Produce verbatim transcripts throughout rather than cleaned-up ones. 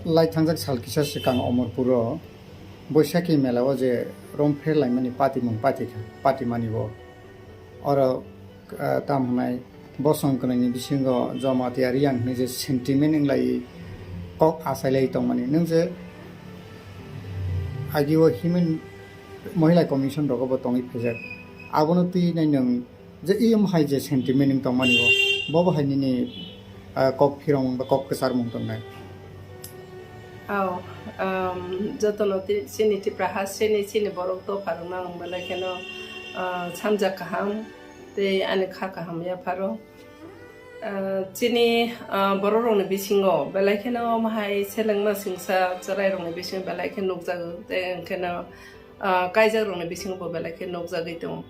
Lai thangjak sal kisa swkang Omorpuro Boishakhi mela o je rom pher laimani patimung pati kha, patimani bo. Oro, ah, tam hwnai bosong kwrwini bisingo Jamatia Reang hwnwi je sentiment wng lai kok achai lai tongmani. Nwng je agi o human Mohila Commission rogo bo tongwi phaijak. Abono twi nai nwng je iyom hai je sentiment wng tongmani bo, bo bo hai nini, ah, kok phirong ba kok kwcharmung tongnai. Ao, um, jotono ti-, chini Tipra ha, chini, chini borok dopha rokno ang belai kheno, ah, samjak kaham tei ani kha kaham yapharo. Ah, chini, ah, borok rokni bisingo belai kheno omo hai selengma singsa chwrai rokni bisingo belai khe nukjago tei ang kheno, ah, kaijak rokni bisingo bo belai khe nukjagwi tongo.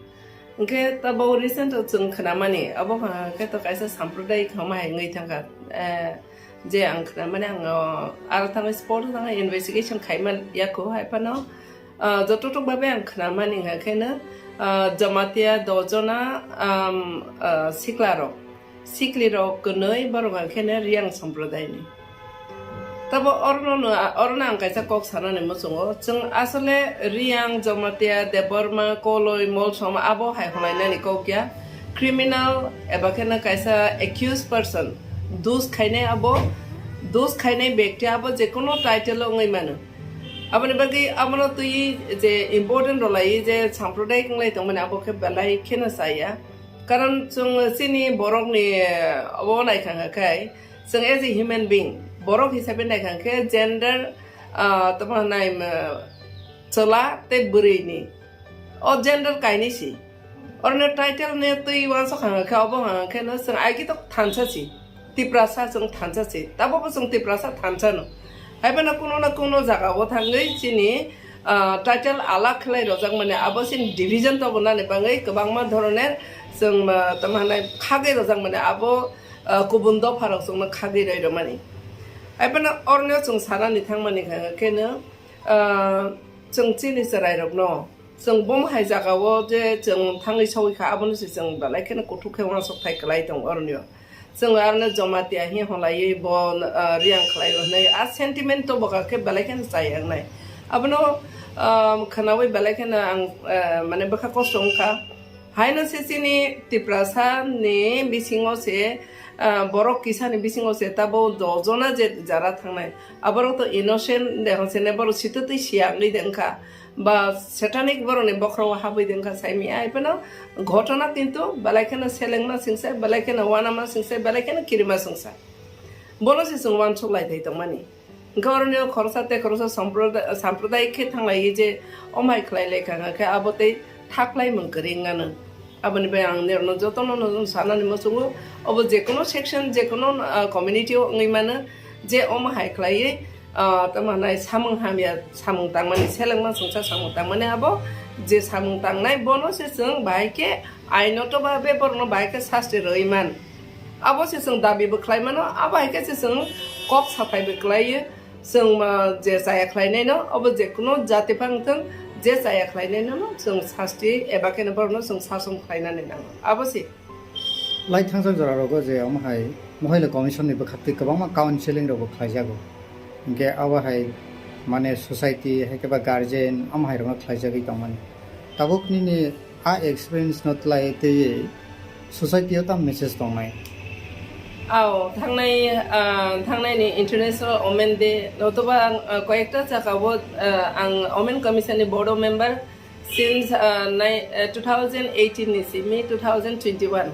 Hwnkhe tabok recent o chwng khnamani, abo hwnkhe to kaisa sampradayik hwnma hai wngwi thangkha. Eh, je ang khnamani, ang, oh, aro thangwi spot o thangwi investigation khaima yakho hai phano, ah, jototok babe ang khnamani hwnkha kheno, ah, Jamatia dojona, um, ah, siklarok, siklirok kwnwi borok hwnkha kheno Reang sampradayni. Tabo orono no, orono ang kaisa kok sanani muchungo. Chwng asole Reang, Jamatia, Debbarma, Koloi, Molsom abo hai hwnlainani kok ya. Criminal eba kheno kaisa accused person, dus khainai abo, dus khainai bekti abo jekono title o wngwi mano. Aboni bagwi abono twi je important rwlai je sampradayik wnglai tongmani abo khe belai kheno chaya. Karon chwng chini borokni, eh, obo naikha khai, chwng as a human being, borok hisabe naikha khe gender, ah, tamo nai, ah, chwla tei bwrwini. O gender kainwi si. Oroni title ni twi uansuk hwnka khe, obo hwnka khe no chwng aigwi tok thansa si. Tiprasa chwng thansa si. Tabukbo chwng Tiprasa thansa no. Haiphano kuno na kuno jaga o thangwi chini, ah, title alak khlai rojak mani, abo chini division tobonani bagwi kwbangma dhoroner chwng, ah, tamo hwnai khagwi rojak mani, abo, ah, kubun dopha rok chwngno khagwi roi rwmani. Haiphano oroni o chwng sanani thangmani hwnka khe no, ah, chwng chini chwrai rokno Chwng bomo hai jaga o je chwng thangwi sogwi kha, abono se chwng belai kheno kuthuk khe uansuk thai kwlai tongo oroni o. Chwng aroni Jamatia hi hwnlaiwi bo, ah, Reang khlai o hwnwi a sentiment to bwkha khe belai kheno chaya wngnai. Abono, ah, khwnawi belai kheno ang, ah, mane bwkha kosto wngkha. Haino se chini Tiprasa ni bisingo se, ah, borok kisa ni bisingo se tabo dojona je jara thangnai. Aborok to innocent de hwn se ne borok sitwtwi siya wngwi de wngkha. Ba satanic borokni bokhorok habwi de wngkha saimaya, hai phano ghotona kintu belai kheno selengma singsa, belai kheno uanama singsa, belai kheno kirima singsa. Bono se chwng uansuk lai thai tongmani. Hwnkhe oroni o khoroksa tei khoroksa samproda-, sampradayik khe thanglaiwi je omhai khlai lai kha, hwnkhe abo tei thaklaimung kwrwi wngano. Aboni bai ang nirokno jotono no sanani muchungo, obo jekono section, jekono, ah, community o wngwi mano, je omo hai khlaiwi, ah, tamo hwnai samung hamya samung tangmani, selengma songsa samung tangmani abo je samung tangnai bono se chwng bahai khe ainoto babe borokno bahai khe sasti rwwi man. Abo se chwng dabi bo khlai mano, abo hai khe se chwng kok saphai bo khlaiwi. Chwng, ah, je chaya khlainaino, obo je kuno jati phang thwng, je chaya khlainaino no chwng sasti eba khe no borokno chwng sasom khlainani nango. Abo se. Lai thangjak jora rogo je omo hai Mohila Commission ni bwkhaktwi kwbangma counseling rok bo khlaijago. Hinkhe abo hai mane society hai khe ba guardian omo hai rokno khlaijagwi tongmani. Tabuk nini a experience no twlai twiwi society o tam message tongnai? Ao, thangnai, ah, thangnai ni International Women Day, notoba ang, ah, koyekta jagao, ah, ang Women Commission ni board o member since, ah, nai-, ah, two thousand eighteen ni simi two thousand twenty-one.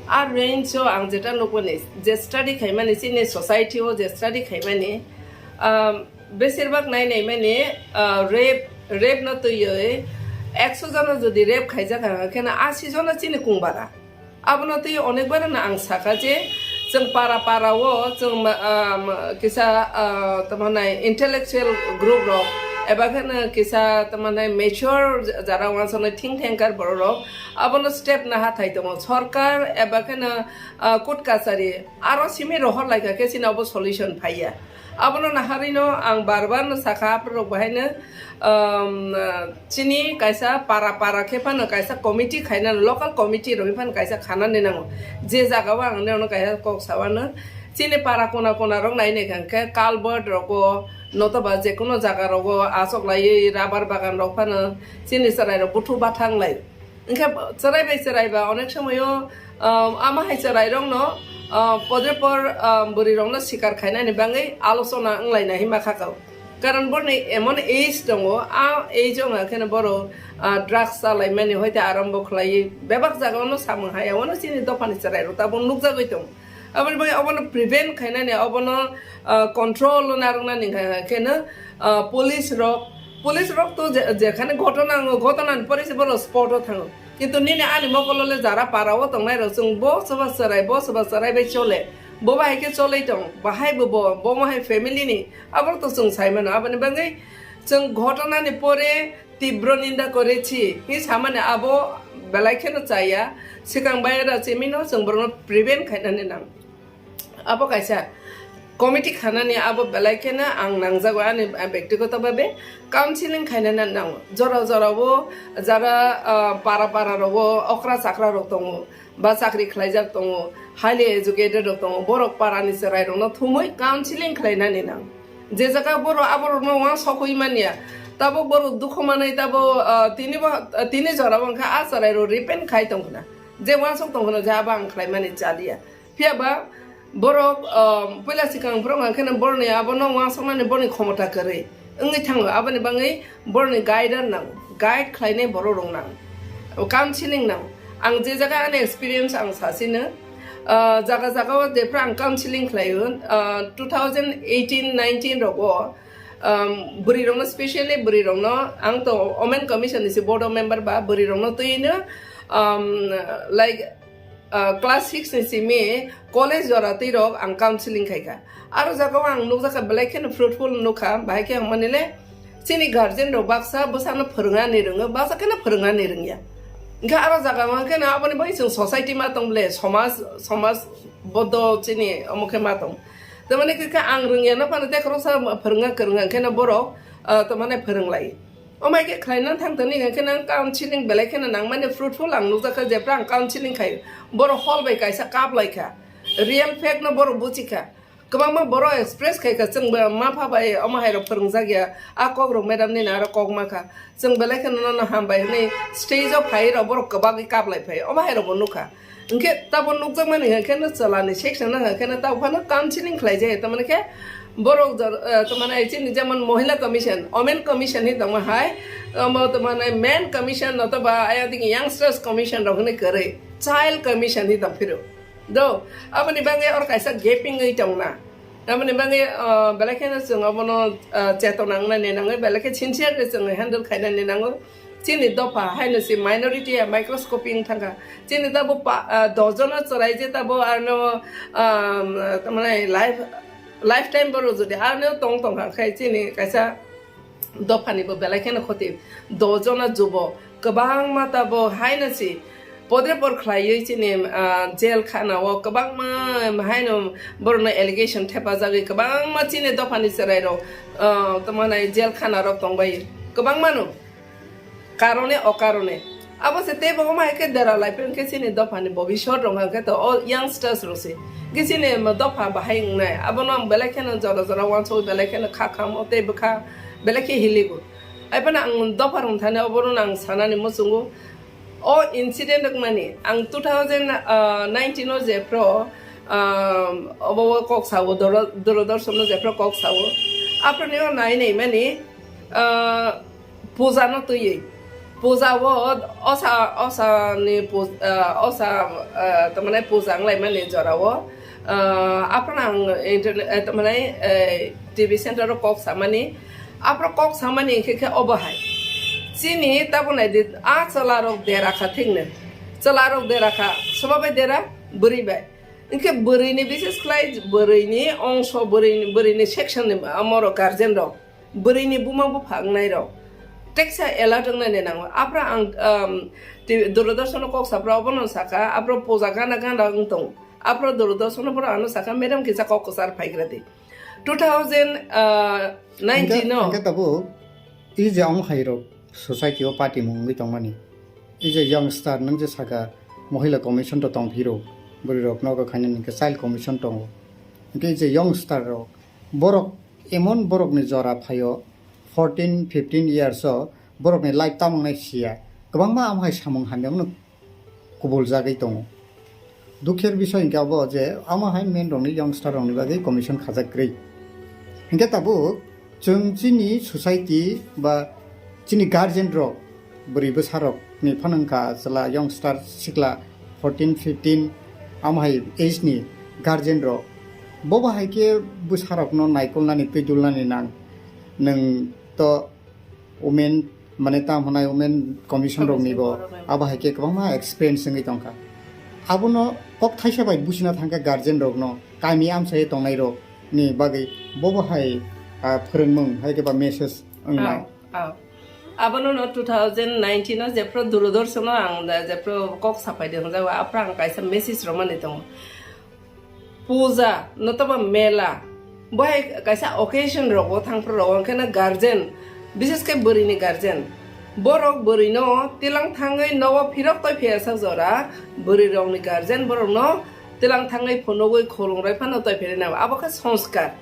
A range o ang jeta nukmani, je study khaimani, chini society o je study khaimani, um, Besirbak nai nai mani, ah, rape, rape no twiwi ekso jona jodi rape khaijak hwnka khe na asi jona chini kung bara. Abono twi onek bar no ang saka je chwng para para o chwng ma-, ah, ma-, kisa, ah, tamo nai intellectual group rok eba khe no kisa tamo nai mature jara wansonai think tanker borok rok abono step naha thai tongo. Sorkar eba khe no, ah, court kachari aro simi rohor lai kha khe chini obo solution phai ya. Abono naharino ang bar bar no sakha, aphuru rok bahaino, um, chini kaisa para para khe phano kaisa committee khaina, local committee rwwi phano kaisa khanani nango. Je jaga o ang nini kaisa kok sawano, Chini para kona kona rok nai nai kha khe culvert rogo notoba je kono jaga rogo asok laiwi rubber bagan rok phano chini chwrai rok buthu bathang lai. Hingkhe chwrai bai chwrai ba onek somoyo, um, ama hai chwrai rokno, um, podre por, um, bwrwi rokno sikar khainani bagwi alochona wng laina hima kha kau. Karon borni emon age tongo, a age wngkha kheno borok, ah, drugs chalaimani hoite arambo khlaiwi bebak jagao no samung hai, abono chini dophani chwrai rok tabuk nukjagwi tongo. Aboni bagwi abono prevent khainani, abono, ah, control o narwknani hwnka kheno, ah, police rok, police rok to je, jekhane ghotona wngo, ghotona ni pore se borok spot o thango. Kintu nini ani mokolo le jara para o tongnai rok chwng bo soba chwrai, bo soba chwrai bai chole. Bo bahai khe cholei tong, bahai bo, bo, bo mo hai family ni, abo to chwng sai mano. Aboni bagwi chwng ghotona ni pore tibro ninda korechi hi samani abo belai kheno chaya, swkang bai ra chimino chwng borokno prevent khainani nang. Abo kaisa committee khanani abo belai kheno ang nangjago ani bektigoto bhabe counseling khainani nango. Jora jora o jara, ah, para para rogo okra chakra rok tongo, ba chakri khlaijak tongo, highly educated rok tongo, borok parani chwrai rokno thumwi counseling khlainani nang. Je jaga borok aborokno uansukwi manya, tabuk borok dukhu manwi tabuk, ah, tini bo, ah, tini jora bo wngkha a chwrai rok repent khai tongkhna, je uansuk tongkhna je abo ang khlaimani chaliya. Phiya ba borok, ah, puila swkang borok hwnkheno borokni abono uansuknani borokni khomota kwrwi wngwi thango, aboni bagwi borokni guide nango, guide khlainai borok rok nango, counseling nango. Ang je jaga ani experience ang sasino, ah, jaga jaga o jephru ang counseling khlaio, ah, two thousand eighteen nineteen rogo, um, bwrwi rokno, specially bwrwi rokno, ang to Women Commission ni se board of member ba, bwrwi rokno twi no, um, like, ah, class six ni simi college jora twi rok ang counseling khaikha. Aro jaga o ang nukjakha belai kheno fruitful nukha, bahai khe wngmani le chini guardian rok baksa bwsano phwrwngna ni rwngo, baksa kheno phwrwngna ni rwngya. Hingkhe aro jaga o hwnkheno aboni bagwi chwng society ma tong ble, somaj, somaj bodo chini omo khe ma tong. Tamani khe ang rwngya no phano tei khoroksa phwrwngna kwrwngya hwnkheno borok, ah, tamani phwrwnglai. Omai khe khlaina thang tani hwnkhe nang counseling belai kheno nangmani fruitful ang nukjakha, jephru ang counseling khai borok hol bai kaisa kap laikha, real fact no borok buchikha. Kwbangma borok express khaikha, chwng bo ma pha bai omo hai rok phwrwngjak ya, a kok rok madam nini aro kok makha, chwng belai kheno nono hambai hwnwi stage o phai rok borok kwbagwi kap lai phai, omo hai rok bo nukha. Hingkhe tabo nukjakmani hwnkhe no chwlani section no hwnkhe no tabo phano counseling khlai jai, tamani khe borok jor-, eh, tamani chini jemon Mohila Commission, Women Commission hi tongma hai, omo tamani Men Commission otoba ayang digi Youngsters Commission rok hwnwi kwrwi, Child Commission hi tong phiro. Do, aboni bagwi or kaisa gaping wi tongna. Aboni bagwi, ah, belai kheno chwng abono, ah, chetona wngnani nango, belai khe sincerely chwng handle khainani nango. Chini dopha haino se minority ya microscopy wng thangkha. Chini tabo pa, ah, dojono chwrai je tabo arno, ah, tamani life, lifetime borok jodi arno tong tongkha khai chini kaisa dophani bo belai kheno khoti. Dojono jubo kwbangma tabo haino se podre por khlaiwi chini, ah, jail khana o kwbangma haino borokno allegation thepajagwi kwbangma chini dophani chwrai rok, ah, tamani jail khana rok tongbai kwbangma no. Karone okarone. Abo se teibo omo hai khe dera lai phai khe chini dophani bobiswt rok hwnkhe to o youngsters rok se. Khe chini dopha bahai wngnai. Abono ang belai kheno jora jora uansukwi belai kheno kha khamo tei bwkha belai khe hiligo. Ai phano ang dopha rok thani obono ang sanani muchungo. O incident wngmani ang two thousand nineteen o jephru, um, obo o kok sao, Doro-, Doordarshan no jephru kok sao. Aphru ni o nai nai mani, uh, puja no twiwi. Puja o osa, osa ni pu-, ah, osa, ah, tamani puja wng lai mani jora o. Ah, aphano ang internet, eh, tamani, eh, T V center o kok samani. Aphro kok samani hingkhe khe obo hai. Chini tabo nai di, a chwla rok dera kha thik no. Chwla rok dera kha, soba bai dera, bwrwi bai. Hingkhe bwrwi ni bises khlai, bwrwi ni ongso, bwrwi ni, bwrwi ni section ni amo rok guardian rok. Bwrwi ni buma bupha wngnai rok teksa alert wngnai ni nango. Aphra ang, um, ti-, Doordarshan o kok sapra obono saka, aphro puja gana gana wng tong. Aphro Doordarshan o borok ano saka, "Madam, kisa kok kwchar phaigra di." Two thousand nineteen no. Hingke, hingke tabuk, i je ong hai rok society o party mung wngwi tongmani. I je youngster nung je saka, Mohila Commission to tong phiro, bwrwi rok nogo khainani hingke Child Commission tongo. Hwnkhe je youngster rok, borok emon borokni jora phaio, fourteen fifteen years o borokni life tamung nai siya, kwbangma amo hai samung hamya no kubul jagwi tongo. Dukher bisoi hwnkhe abo je amo hai men rokni youngster rokni bagwi commission khajak kwrwi. Hwnkhe tabuk chwng chini society ba chini guardian rok, bwrwi bwsa rok ni phano wngkha chwla youngster sikla fourteen fifteen amo hai age ni guardian rok, bobo hai khe bwsa rok no naikolnani twi dulnani nang. Nwng to women, mane tam hwnai women commission rok ni bo abo hai khe kwbangma experience wngwi tongkha. Abono kok thaisa bai buchina thangkha guardian rok no, kami amchai tongnai rok ni bagwi bobo hai, ah, phwrwngmung hai khe ba message wngnai. Ah, ah. Abono no two thousand nineteen o jephru Doordarshan o ang da jephru kok sapai de hwnjago, aphra ang kaisa message romani tongo. Puja, notoba mela, bohai kaisa occasion rogo thangphru rogo, hwnkhe no guardian, bises khe bwrwi ni guardian, borok bwrwi no tilang thangwi nogo phirok toi phiya sak jora, bwrwi rok ni guardian borok no tilang thangwi phunugwi khulumrwi phano toi phiri nabo, abo khe sanskar.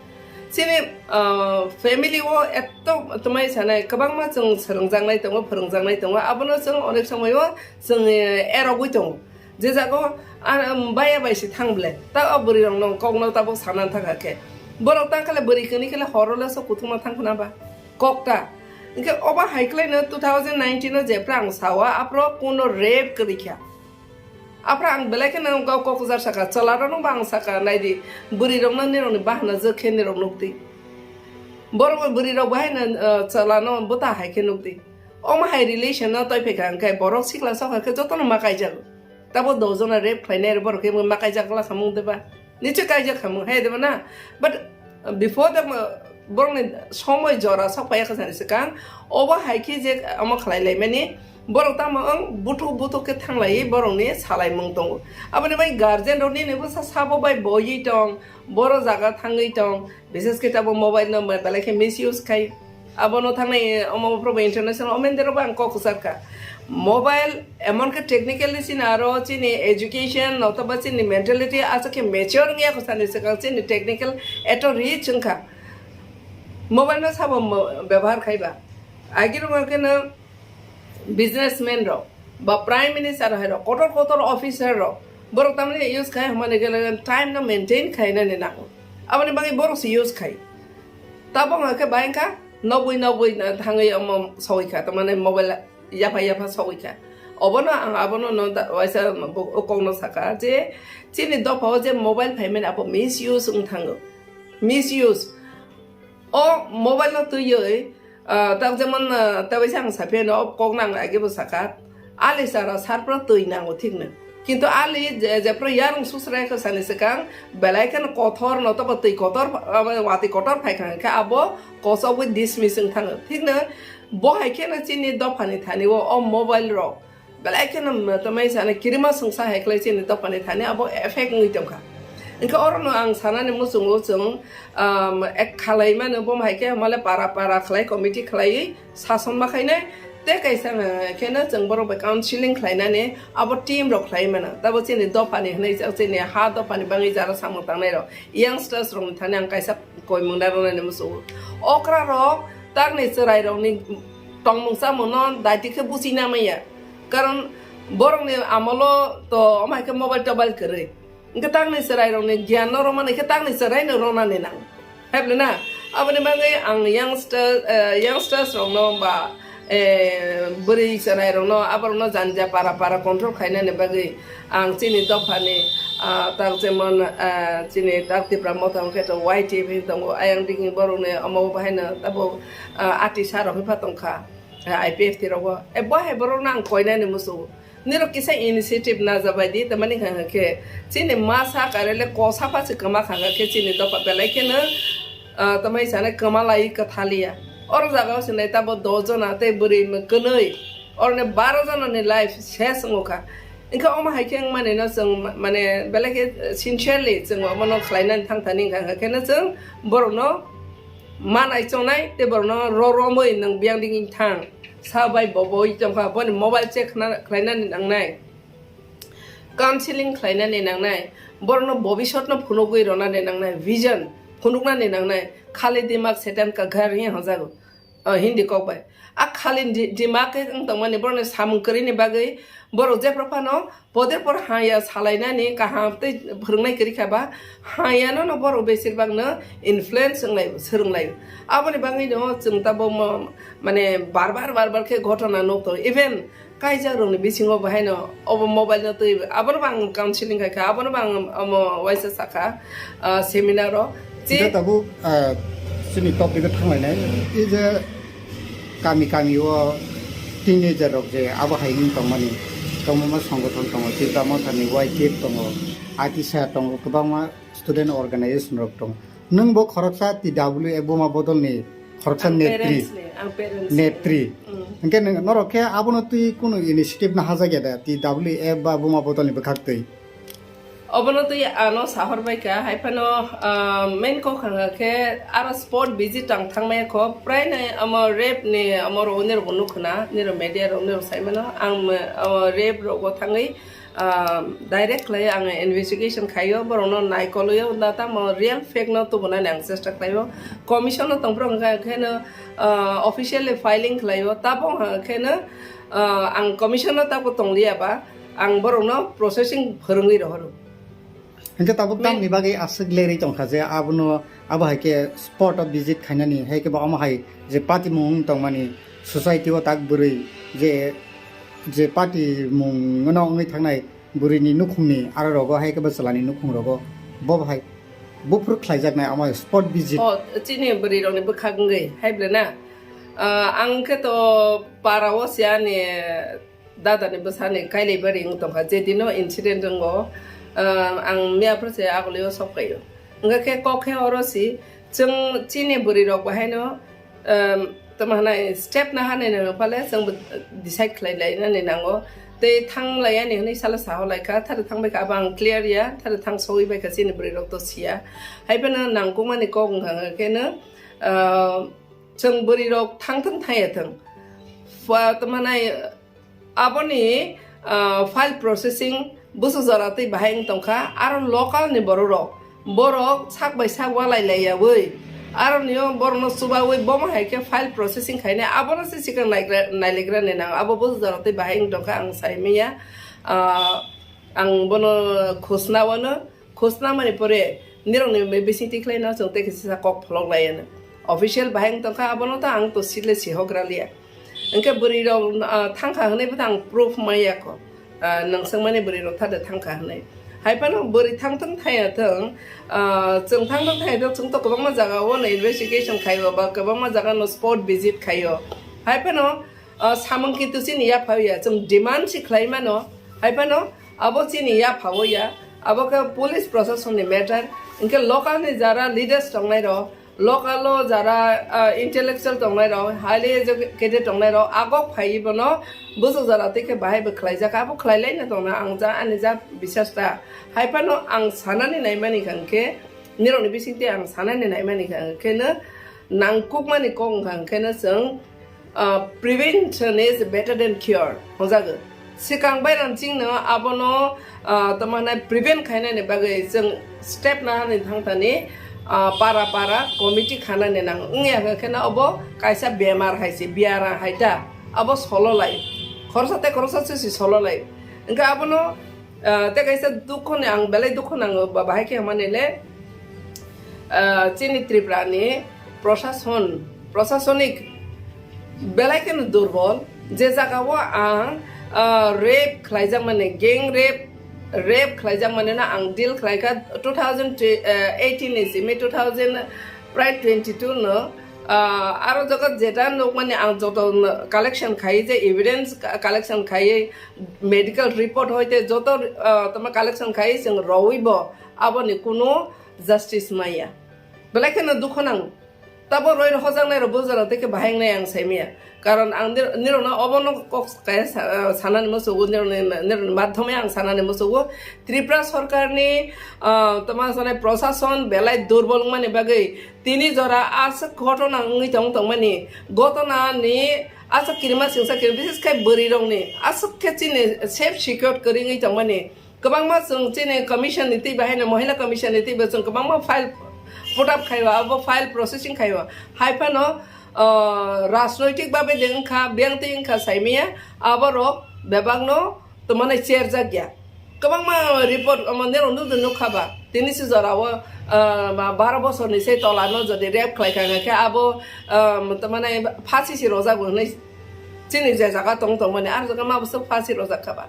Chini, ah, family o etto twmai sanai kwbangma chwng swrwngjaknai tongo, phwrwngjaknai tongo, abono chwng onek somoi o chwng, eh, erogwi tongo. Je jago, ah, um, baya bai se thang ble, ta o bwrwi rok no kok no tabuk sana thang khe. Borok ta khle bwrwi kwnwi khle horo le so kuthuma thang khna ba. Kok ta. Hwnkhe obo hai khlai no two thousand nineteen o jephra ang sawa, aphro kuno rape kwrwi kha. Aphra ang belai kheno kok, kok jar saka, chwla rok no ba ang saka, nai di, bwrwi rok no nirok ni bahana jwk khe nirok nuk di. Borok bwrwi rok bahai no, uh, chwla no bwta hai khe nuk di. Omo hai relation no toi phaikha hwnkhe borok sikla sokha khe jotono ma kaijago. Tabo doh jona rape khlainai borok khe ma kaijak la khamung deba. Niche kaijak khamung hai deba na. But before the, uh, borokni somoi jora sok phaiya khe sani swkang, obo hai khe je omo khlai laimani, borok tamo wng buthuk buthuk khe thanglaiwi borokni salaimung tongo. Aboni bai guardian rok nini bwsa sabo bai boiwi tong, boro jaga thangwi tong, bises khe tabo mobile no belai khe misuse khai. Abono thangnai, omo probo international omen derok ang kok kwchar kha. Mobile emon khe technically chini aro chini education notoba chini mentality aswk khe mature wngya kho sani swkang chini technical eto rich wngkha. Mobile no sabo mo-, bebohar khaiba. Agirok khe no businessman rok ba prime minister hai rok, kotor kotor officer rok, borok tamni use khai hwnmani khe time no maintain khainani nango. Aboni bagwi borok se use khai. Tabok hwnkhe bai wngkha nogwi nogwi thangwi omo sogwi kha, tamani mobile yapha yapha sogwi kha. Obono ang abono no da-, waisa bo-, o kokno saka je chini dopha o je mobile phaimani abo misuse wng thango. Misuse. O mobile no twiwi, ah, tak jemon, ah, ta waisa ang saphiya no o kokno ang age bo saka. Ali sara sarpra twi nango thikno. Kintu ali je, jephru yarung susra khe sani swkang, belai kheno kothor no tobo twi kotor, ah, watwi kotor phai kha khe abo kosogwi dismiss wng thango. Thikno bo hai kheno chini dophani thani o, o mobile rok belai kheno tamai sana kirima sungsa hai khlai chini dophani thani abo effect wngwi tongkha. Hwnkhe orono ang sanani muchungo chwng, um, ek khalai mano bo hai khe male para para khlai committee khlaiwi sason ma khainai, tei kaisa, eh, kheno chwng borok bai counseling khlainani abo team rok khlai mano. Tabo chini dophani hwnwi chini ha dophani bagwi jara samung tangnai rok, youngsters rokni thani ang kaisa koimung na rwnani muchungo. Okra rok takni chwrai rokni tongmung chamung no daiti khe buchi na manya, karon borokni amolo to omo hai khe mobile tobile kwrwi. Hwnkhe takni chwrairokni giyan no romani khe takni chwraino ronani nango. Hai phano na? Aboni bagwi ang youngster, eh, youngsters rokno ba, eh, bwrwi chwrairokno, aborokno jani ja para para control khainani bagwi ang chini dophani, ah, tak jemon, ah, chini tak Tipra Motha hwnkhe to Y T F tongo, ayang digi borokni omo bahaino tabuk, ah, ati sa rok hwnpha tongkha, ah, I P F T rogo. E bo hai borokno ang koinani muchungo. Nirok kisa initiative najabai di, tamani hwnka khe chini masa karele kosa pha se kwma kha khe chini dopha belai kheno, ah, tamai sana kwma lai kwthaliya. Oro jaga o se nai tabo dos jona tei bwrwi kwnwi, oroni baro jona ni life ses wngkha. Hwnkhe omo hai khe wngmani no chwng ma-, mane belai khe sincerely chwng omo no khlai nani thang thani hwnka khe no chwng borok no manai chongnai tei borok no ro romwi nwng biyang digi thang. Sa bai bo boi tongkha, boni mobile check khna-, khlainani nangnai. Counseling khlainani nangnai, borokno bobisotno phunugwi ronani nangnai, vision phunuknani nangnai, khali dimak setan ka ghar hi hojago, ah, Hindi kok bai. A khali di-, dimak khe wng tongmani borokni samung kwrwini bagwi borok jephru phano poder por haya salainani kaham tei phwrwngnai kwrwi kha ba, hayano no borok besir bagno influence wng lai, swrwng lai. Aboni bagwi no chwng tabo mo-, mane bar bar, bar bar khe ghotona nuk tongo. Even kaijak rokni bisingo bahaino obo mobile no twi, abono bo ang counseling khai kha, abono bo ang omo waisa sakha, ah, seminar o. Hingke tabuk, ah, chini topic o thanglainai, e je kami kami o teenager rok je abo hai wng tongmani, tongmoma songothon tongo, Tipra Motha ni Y T F tongo, I T sa tongo, kwbangma student organization rok tongo. Nwng bo khoroksa T W F buma bodol ni khoroksa Ang netri. Parents ni, ang parents ni. Netri. Mm. Hingke nwng norok khe abono twi kunu initiative na hajak ya da, T W F ba buma bodol ni bwkhak twi? Obono twi ano sahor bai kha, hai phano, ah, main kok hwnga khe aro spot visit ang thangmaya kho, prai nai amo rape ni amo rogni rok nuk khna, niro media rok niro sai mano, ang, ah, rape rogo thangwi, ah, direct khlai ang investigation khaio, borokno nai kolio, da tamo real fact no tubunani ang chesta khlaio, commission no tongphuru hwnga khe no, ah, officially filing khlaio, tabo hwnga khe no, ah, ang commission no tabo tongliya ba, ang borokno processing phwrwngwi rohoro. Hingke tabuk tamni bagwi aswk lerwi tongkha je abono, abo hai khe spot o visit khainani, hai khe bo omo hai je patimung wng tongmani, society o tak bwrwi je, je patimung no wngwi thangnai bwrwini nukhungni aro rogo, hai khe bwchalani nukhung rogo bo hai buphuru khlaijaknai omo spot visit. O, chini bwrwi rokni bwkhak wngwi hai ble na? Ah, ang khe to para o se ani dada ni bwsa ni kailai bari wng tongkha, je dino incident wngo, ah, ang miya phuru se agulio sok phaio. Hingkha khe kok khe oro si, chwng chini bwrwi rok bahaino, um, tamo hwnai step na hanai nang phale chwng bo decide khlai lai nani nango. Tei thang lai ani hwnwi salo saho lai kha, thari thang bai kha, abo ang clear ya, thari thang sogwi bai kha chini bwrwi rok to siya. Hai phano nangkukmani kok wngkha khe no, ah, chwng bwrwi rok thang thang thang ya thang. Fa-, tamo hwnai, Aboni, ah, file processing bwswk jora twi bahai wng tongkha, aro local ni borok rok, borok sak bai sak walai lai yawi, aro nio borok no chubawi bomo hai khe file processing khainai, abono se sikang naigra-, nailegra ni nang, abo bwswk jora twi bahai wng tongkha ang sai manya, ah, ang bono khosna wano. Khosna mani pore nirokni bising tikhlaino chwng tei kisa kok pholok laiya. Official bahai wng tongkha, abono to ang to sile sihogra liya. Hwnkhe bwrwi rok, ah, thangkha hwnwi bo ang proof maya kho. Ah, nang swngmani bwrwi rok thade thangkha hwnwi. Hai phano bwrwi thang thang thaya thang, ah, chwng thang thang thaya thang, chwng to kwbangma jaga o no investigation khaio ba kwbangma jaga no spot visit khaio. Hai phano, ah, samung kintu chini yapha ya, chwng demand si khlai mano. Hai phano, Abo chini yapha o ya, abo khe police proshasonni matter, hwnkhe local ni jara leaders tongnai rok, local o jara, ah, intellectual tongnai rok, highly educated tongnai rok, agok phaiwi bono bwswk jora twi khe bahai bo khlaijak, abo khlai laino tongna ang ja, ani ja bisas ta. Hai phano ang sanani naimani kha hwnkhe, nirokni bisingtwi ang sanani naimani kha hwnkhe no, nangkukmani kok wngkha hwnkhe no chwng, ah, "Prevention is better than cure" hwnjago. Swkang bairang chwngno abono, ah, tamo hwnai prevent khainani bagwi chwng step nahani thangthani, ah, para para committee khanani nang wngya hwnkhe no obo kaisa bemar hai se, biara hai ta, abo sololai. Khoroksa tei khoroksa se si sololai. Hwnkhe abono Ah, tei kaisa dukho ni, ang belai dukho nango ba, bahai khe hwnmani le, ah, chini Tripura ni prosason, prosasonik belai kheno durbol, je jaga o ang, ah, rape khlaijak mani, gang rape, rape khlaijak mani no ang deal khlai kha two thousand eighteen ni simi two thousand prai twenty two no, ah, aro jaga jeta nukmani ang joto collection khai je evidence collection khai medical report hoite joto, ah, tamo collection khai chwng rowi bo aboni kunu justice maya. Belai kheno dukho nango. Tabo roi hojaknai rok bujaro tei khe bahai wngnai ang saimaya. Karon ang nir-, nirokno obono kok kaya sa-, ah, sanani musugo, nirokni, nirokni madhyome ang sanani musugo. Tripura sorkarni, ah, tamo sanai prosason belai durbol wngmani bagwi tini jora aswk ghotona wngwi tong tongmani. Ghotona ni aswk kirima singsa kirima, bises khai bwrwi rokni aswk khe chini safe secure kwrwi wngwi tongmani. Kwbangma chwng chini commission ni twi bai haino, mohila commission ni twi bai chwng kwbangma file put up khaiwa, abo file processing khaiwa. Hai phano, ah, rajnoitik babe de wngkha, biyang twi wngkha saimaya, aborok bebakno tongmani cherjak ya. Kwbangma report omo nirok nukdi nukha ba, tini si jorao, ah, ma baro bosorni se tolano jodi rape khlaikha hwnkhe abo, ah, tongmani phasi si rojak bo hwnwi chini je jaga tong tongmani, ar jaga ma bwswk phasi rojak kha ba.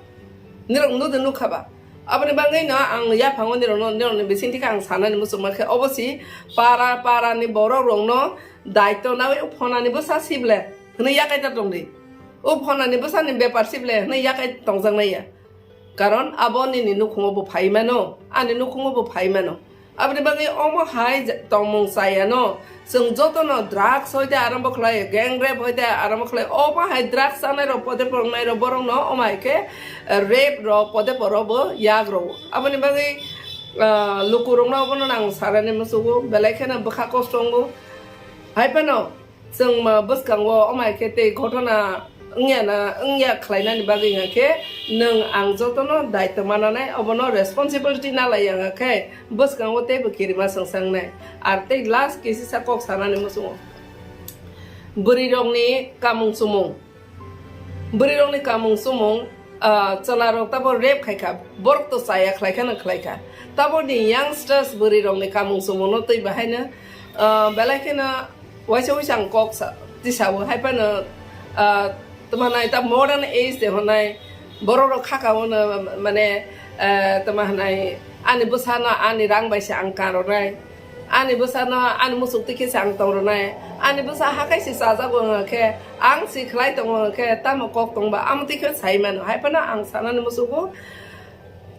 Nirok nukdi nukha ba. Aboni bagwi no ang yaphango nirokno, nirokni bisingtwi khe ang sanani muchungma khe, obo si para, para ni borok rokno daityo nawi phonani bwsa sible hwnwi yakai ta tongdi. O phonani bwsani bepar sible hwnwi yakai tongjaknai ya. Karon abo nini nukhungo bo phai mano, ani nukhungo bo phai mano. Aboni bagwi omo hai je-, tongmung chayano, chwng jotono drugs hoite arambo khlai, gang rape hoite arambo khlai, omo hai drugs chanai rok pode pornai rok borokno omo hai khe, eh, rape rok pode poro bo yak rwo. Aboni bagwi, ah, lukurokno obono nang sarani musugo, belai kheno bwkha kosto wngo. Hai phano, chwng ma bwskango omo hai khe tei ghotona wngya na, wngya khlainani bagwi hwnkhe nwng ang jotono daityo mananai, obono responsibility nalai ya hwnkhe bwskango teibo kirima swngsangnai, ar tei last kisisa kok sanani muchungo. Bwrwirokni kamung chumung. Bwrwirokni kamung chumung, ah, chwlarok tabo rape khaikha, borok to chaya khlaikha no khlaikha. Taboni youngsters bwrwirokni kamung chumungno twi bahaino, ah, belai kheno waisa waisa ang kok sa-, tisawo, hai phano, ah, tamo hwnai ta modern age de hwnai, borok rok khaka o no, mane, ah, tamo hwnai ani bwsano ani rang bai se ang karonai. Ani bwsano ani muchuk twi khe se ang tong rwnai. Ani bwsa hakai se chajago wngkha khe, ang se khlai tongo wngkha khe, tamo kok tongba amo twi khe sai mano. Hai phano ang sanani muchugo,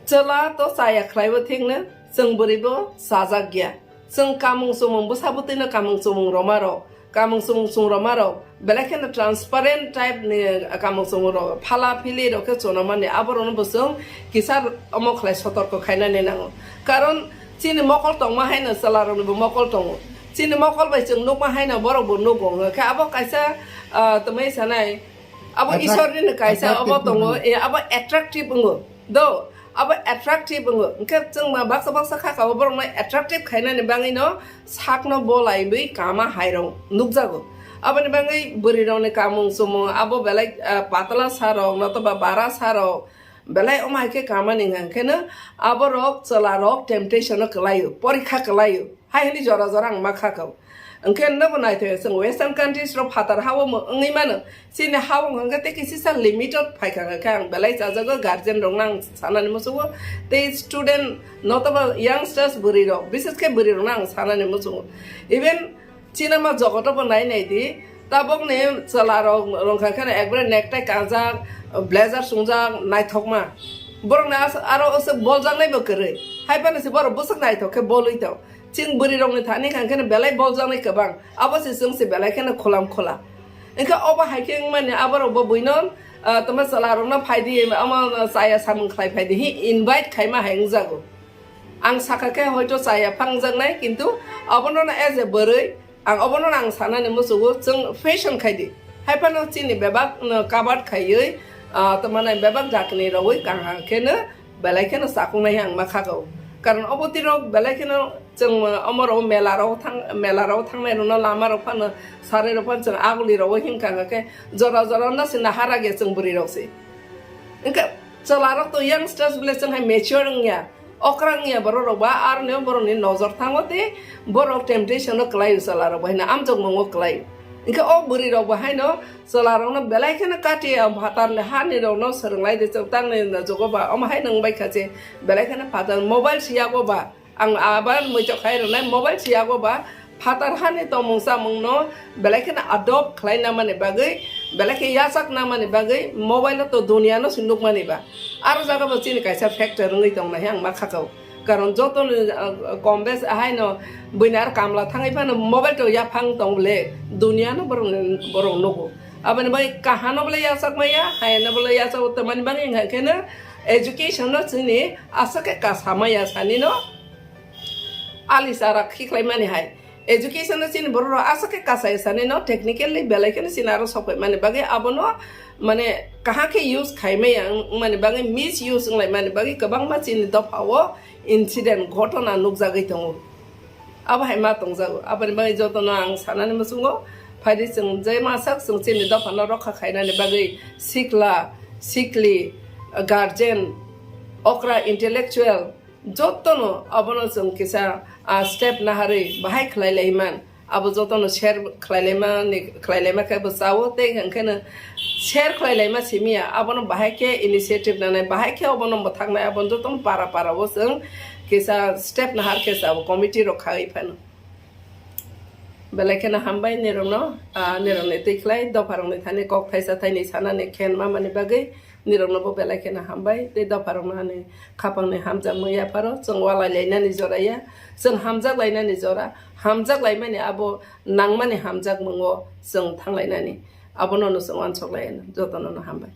chwla to chaya khlaibo thikno, chwng bwrwibo chajak ya. Chwng kamung chumung bwsa bwtwino kamung chumung roma rok. Kamung chumung chwng roma rok belai kheno transparent type ni kamung chumung rok, phala phili rok khe chwng rwmani, aborokno bo chwng kisa omo khlai sotorko khainani nango. Karon chini mokol tongma haino chwla rokni bo mokol tongo. Chini mokol bai chwng nukma haino borok bo nugo, hwnkhe abo kaisa, ah, tongmani sanai, abo Attract-, Isorni kaisa abo attractive tongo, wngo. E, abo attractive wngo. Do, abo attractive wngo. Hwnkhe chwng ma baksa baksa kha kabo borokno attractive khainani bagwino sakno bolaiwi kama hairok nukjago. Aboni bagwi bwrwirokni kamung chumung abo belai, ah, patla sarok notoba bara sarok belai omo hai khe kamani hwnkheno aborok chwlarok temptation-o kwlaio, porikha kwlaio. Hai hwnwi jora jora ang ma kha kha. Hwnkhe nobo naithok chwng western countries rok phatar ha-o mo-, wngwi mano. Chini ha-o hwnkhe tei kisisa limited phaikha hwnkhe ang belai chajago, guardian rokno ang sanani muchungo. Tei student notoba youngsters bwrwi rok, bises khe bwrwi rokno ang sanani muchungo. Even cinema jogoto bo nai nai di, tabokni chwla rok rwngkha kheno ekbare necktie kanjak, blazer chwngjak, naithokma. Borokni as-, aro aswk boljaknai bo kwrwi. Hai phano se borok bwswk naithok khe bolwi tong. Chwng bwrwi rokni thani kha kheno belai boljaknai kwbang. Abo se chwng se belai kheno khulam khula. Hwnkhe obo hai khe wngmani aborok bo buino, ah, tamo chwla rokno phai di, omo chaya samung khlai phai di, hi invite khaima hai wngjago. Ang sakha khe hoito chaya phangjaknai, kintu obono as a bwrwi, ang obono ang sanani muchungo, chwng fashion khai di. Hai phano chini bebak no kabat khaiwi, ah, tamo nai bebak jakni rogwi kaham kheno belai kheno chakung nai ang ma khago. Karon obo twi rok belai kheno chwng omo rok mela rok thang, mela rok thangnai rokno lama rok phano sarai rok phano chwng aguli rogwi himkha khe jora jora no se nahara ge chwng bwrwi rok se. Hwnkhe chwla rok to youngsters bole chwng hai mature wngya. Okra wngya borok rok ba, aroni borok ni nojor thango tei borok temptation o kwlai o chwla rok bai hwnwi amjokmung o kwlai. Hwnkhe o bwrwi rok bo haino chwla rok no belai kheno kati ya phatar le hani rok no swrwng lai de chwng tang nai na jogo ba omo hai nang bai kha che belai kheno phatar mobile si yago ba ang abar muitok khai rwnai mobile si yago ba Phatar hani tongmung chamungno belai kheno adopt khlai namani bagwi, belai khe yachak namani bagwi mobile-o to duniya-no se nukmani ba. Aro jaga bo chini kaisa factor wngwi tong nai ang ma kha kau. Karon joto ni, ah, kom bes haino buini aro kamla thangwi phano mobile to yaphang tong le duniya-no borok, borok nugo. Aboni bagwi kahano bole yachak maya, hayano bole yachak tongmani bagwi wngkha kheno education-no chini aswk khe kasa maya sani no. Ali chara khiklai mani hai. Education no chini borok rok aswk khe kasai sani no technically belai kheno chini aro sok pai mani bagwi abono mane kaham khe use khai maya wng mani bagwi misuse wng lai mani bagwi kwbangma chini dopha o incident ghotona nukjagwi tongo. Abo hai ma tongjago. Aboni bagwi jotono ang sanani muchungo, phaidi chwng je masak chwng chini dophano rokha khainani bagwi sikla, sikli, guardian, okra intellectual jotono abono chwng kisa, ah, step naharwi bahai khlai lai man. Abo jotono share khlai lai mani, khlai lai ma khe bo chao tei hwnkheno share khlai lai ma simiya. Abono bahai khe initiative nanai, bahai khe obono mwthaknai, abono jotono para para o chwng kisa step nahar khe chao committee rok khai phano. Belai kheno hambai nirokno, ah, nirokni twi khlai dopharokni thani kok thaisa thaini sanani khen mamani bagwi nirokno bo belai kheno hambai tei dopharokno ani khapangni hamjakmung yapharo chwng walai lainani jora ya, chwng hamjak lainani jora, hamjak laimani abo nangmani hamjakmungo chwng thanglainani abono no chwng uansuk lai jotono no hambai.